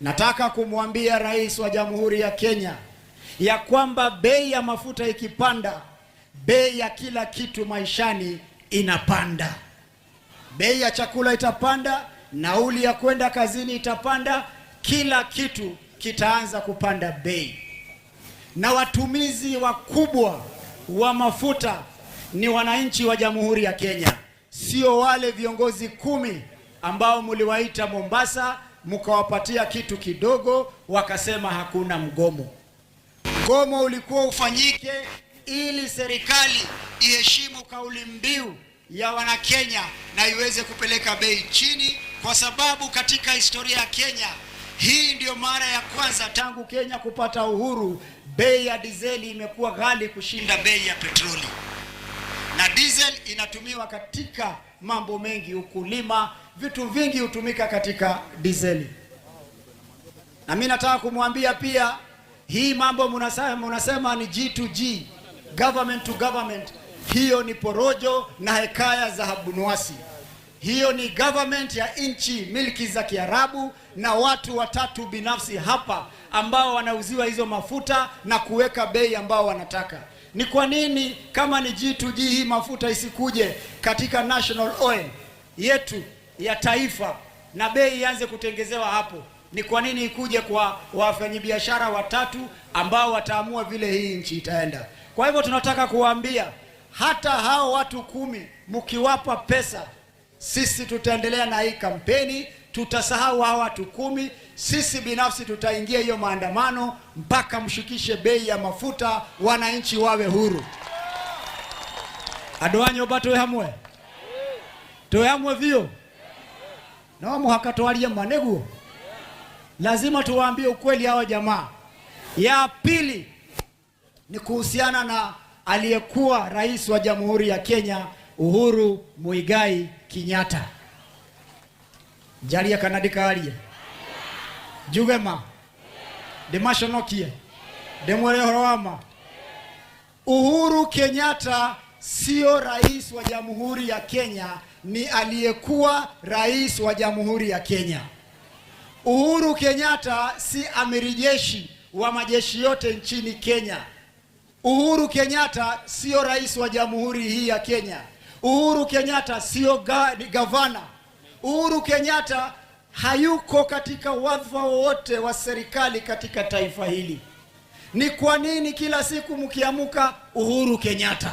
Nataka kumwambia Rais wa Jamhuri ya Kenya ya kwamba bei ya mafuta ikipanda, bei ya kila kitu maishani inapanda. Bei ya chakula itapanda, nauli ya kwenda kazini itapanda, kila kitu kitaanza kupanda bei. Na watumizi wakubwa wa mafuta ni wananchi wa Jamhuri ya Kenya, sio wale viongozi 10 ambao mliwaita Mombasa mkawapatia kitu kidogo wakasema hakuna mgomo. Mgomo ulikuwa ufanyike ili serikali iheshimu kauli mbiu ya Wanakenya na iweze kupeleka bei chini, kwa sababu katika historia ya Kenya hii ndio mara ya kwanza tangu Kenya kupata uhuru bei ya dizeli imekuwa ghali kushinda bei ya petroli. Na diesel inatumiwa katika mambo mengi, ukulima, vitu vingi hutumika katika dizeli. Na mimi nataka kumwambia pia, hii mambo munasema ni G2G, government to government, hiyo ni porojo na hekaya za Abunuwasi. Hiyo ni government ya nchi milki za Kiarabu na watu watatu binafsi hapa ambao wanauziwa hizo mafuta na kuweka bei ambao wanataka. Ni kwa nini kama ni G2G hii mafuta isikuje katika national oil yetu ya taifa na bei ianze kutengezewa hapo? Ni kwa nini ikuje kwa wafanyabiashara watatu ambao wataamua vile hii nchi itaenda? Kwa hivyo tunataka kuwaambia hata hao watu 10 mkiwapa pesa, sisi tutaendelea na hii kampeni, tutasahau hao watu 10, sisi binafsi tutaingia hiyo maandamano mpaka mshukishe bei ya mafuta, wananchi wawe huru. Andũ a nyũmba twĩ hamwe? Twĩ hamwe biũ? No mũhaka twarie ma nĩguo. Lazima tuwaambie ukweli hawa jamaa. Ya pili ni kuhusiana na aliyekuwa rais wa Jamhuri ya Kenya Uhuru Muigai Kenyatta. Njarie kana ndikarie? Njuge ma? Ndimaconokie? Ndimwĩre ũhoro wa ma? Uhuru Kenyatta sio rais wa Jamhuri ya Kenya, ni aliyekuwa rais wa Jamhuri ya Kenya. Uhuru Kenyatta si amiri jeshi wa majeshi yote nchini Kenya. Uhuru Kenyatta sio rais wa jamhuri hii ya Kenya. Uhuru Kenyatta sio gavana. Uhuru Kenyatta hayuko katika wadhifa wowote wa serikali katika taifa hili. Ni kwa nini kila siku mkiamka Uhuru Kenyatta?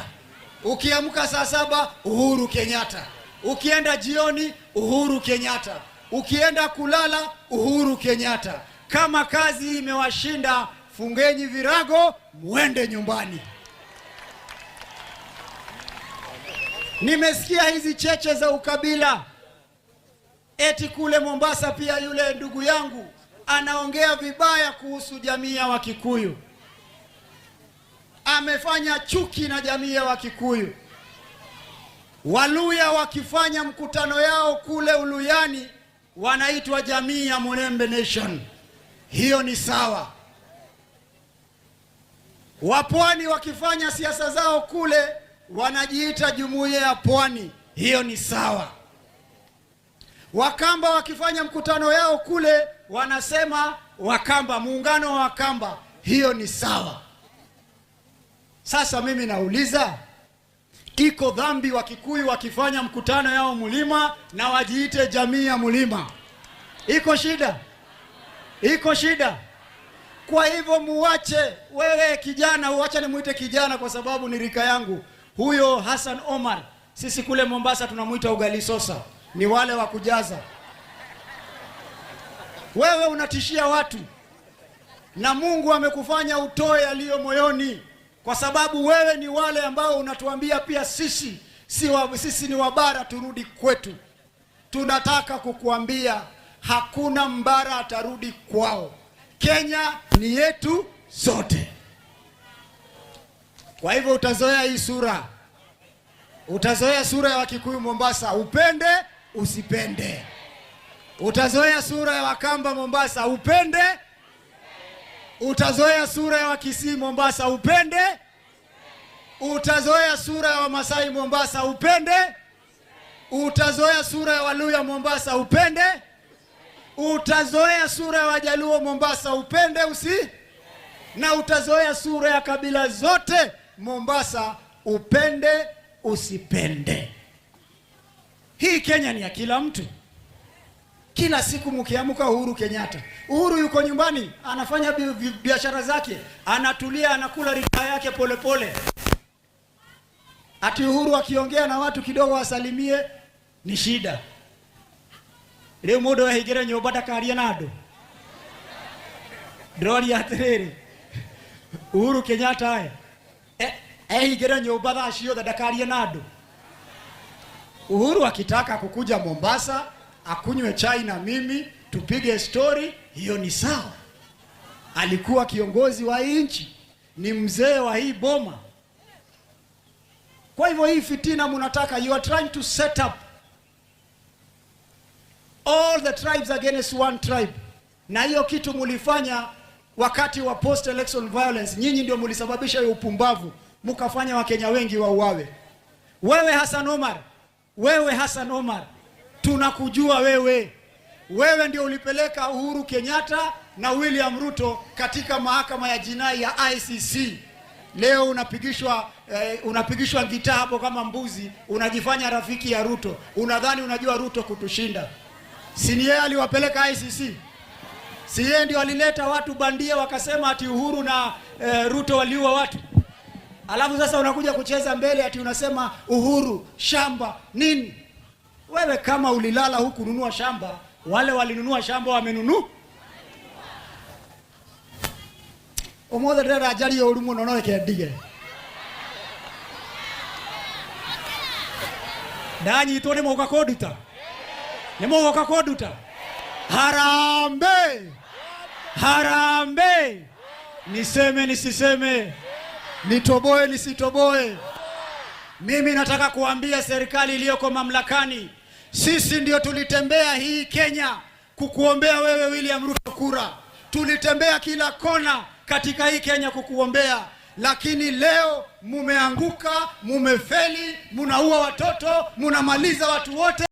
Ukiamka saa 7 Uhuru Kenyatta. Ukienda jioni Uhuru Kenyatta. Ukienda kulala Uhuru Kenyatta. Kama kazi imewashinda, fungeni virago muende nyumbani. Nimesikia hizi cheche za ukabila. Eti kule Mombasa pia yule ndugu yangu anaongea vibaya kuhusu jamii ya Wakikuyu. Amefanya chuki na jamii ya Wakikuyu. Waluya wakifanya mkutano yao kule Uluyani wanaitwa jamii ya Mulembe Nation. Hiyo ni sawa. Wapwani wakifanya siasa zao kule wanajiita jumuiya ya Pwani. Hiyo ni sawa. Wakamba wakifanya mkutano yao kule wanasema Wakamba, muungano wa Wakamba. Hiyo ni sawa. Sasa mimi nauliza, iko dhambi Wakikuyu wakifanya mkutano yao mlima na wajiite jamii ya mlima? Iko shida? Iko shida? Kwa hivyo muache, wewe kijana, uache nimuite kijana kwa sababu ni rika yangu. Huyo Hassan Omar, sisi kule Mombasa tunamuita ugali sosa, ni wale wa kujaza. Wewe unatishia watu na Mungu amekufanya utoe yaliyo moyoni, kwa sababu wewe ni wale ambao unatuambia pia sisi ni wabara, turudi kwetu. Tunataka kukuambia hakuna mbara atarudi kwao. Kenya ni yetu sote. Kwa hivyo utazoea hii sura. Utazoea sura ya Wakikuyu Mombasa, upende usipende. Utazoea sura ya Wakamba Mombasa, upende. Utazoea sura ya Wakisii Mombasa, upende. Utazoea sura ya Wamasai Mombasa, upende. Utazoea sura ya Waluya Mombasa, upende. Utazoea sura ya Wajaluo Mombasa, upende usi, na utazoea sura ya kabila zote Mombasa, upende usipende. Hii Kenya ni ya kila mtu. Kila siku mkiamka, Uhuru Kenyatta. Uhuru yuko nyumbani anafanya biashara zake, anatulia, anakula ritaya yake polepole. Ati Uhuru akiongea na watu kidogo wasalimie ni shida. Rĩu mũndũ ehingĩre nyũmba ndakarie na andũ. Ndĩroria atĩrĩrĩ, Uhuru Kenyatta ehingĩre nyũmba thaa ciothe ndakarie na andũ. Uhuru akitaka kukuja Mombasa akunywe chai na mimi tupige story, hiyo ni sawa. Alikuwa kiongozi wa hii nchi, ni mzee wa hii boma. Kwa hivyo hii fitina munataka, you are trying to set up all the tribes against one tribe, na hiyo kitu mulifanya wakati wa post election violence. Nyinyi ndio mulisababisha hiyo upumbavu, mukafanya Wakenya wengi wauawe. Wewe Hassan Omar, wewe Hassan Omar, tunakujua wewe. Wewe ndio ulipeleka Uhuru Kenyatta na William Ruto katika mahakama ya jinai ya ICC. Leo unapigishwa gitaa hapo kama mbuzi, unajifanya rafiki ya Ruto, unadhani unajua Ruto kutushinda. Si ni yeye aliwapeleka ICC? Si yeye ndio alileta watu bandia wakasema ati Uhuru na Ruto waliua watu? Alafu sasa unakuja kucheza mbele ati unasema Uhuru shamba nini? Wewe kama ulilala huku nunua shamba, wale walinunua shamba wamenunua. Ũmũthĩ ndĩrenda njarie ũru mũno no reke ndige. Ndanyitwo nĩ mũgũka kũnduta. Nĩ mũgũka kũnduta. Harambee! Harambee! Niseme nisiseme? Nitoboe nisitoboe? Mimi nataka kuambia serikali iliyoko mamlakani, sisi ndio tulitembea hii Kenya kukuombea wewe William Ruto kura. Tulitembea kila kona katika hii Kenya kukuombea, lakini leo mumeanguka, mumefeli, munaua watoto, munamaliza watu wote.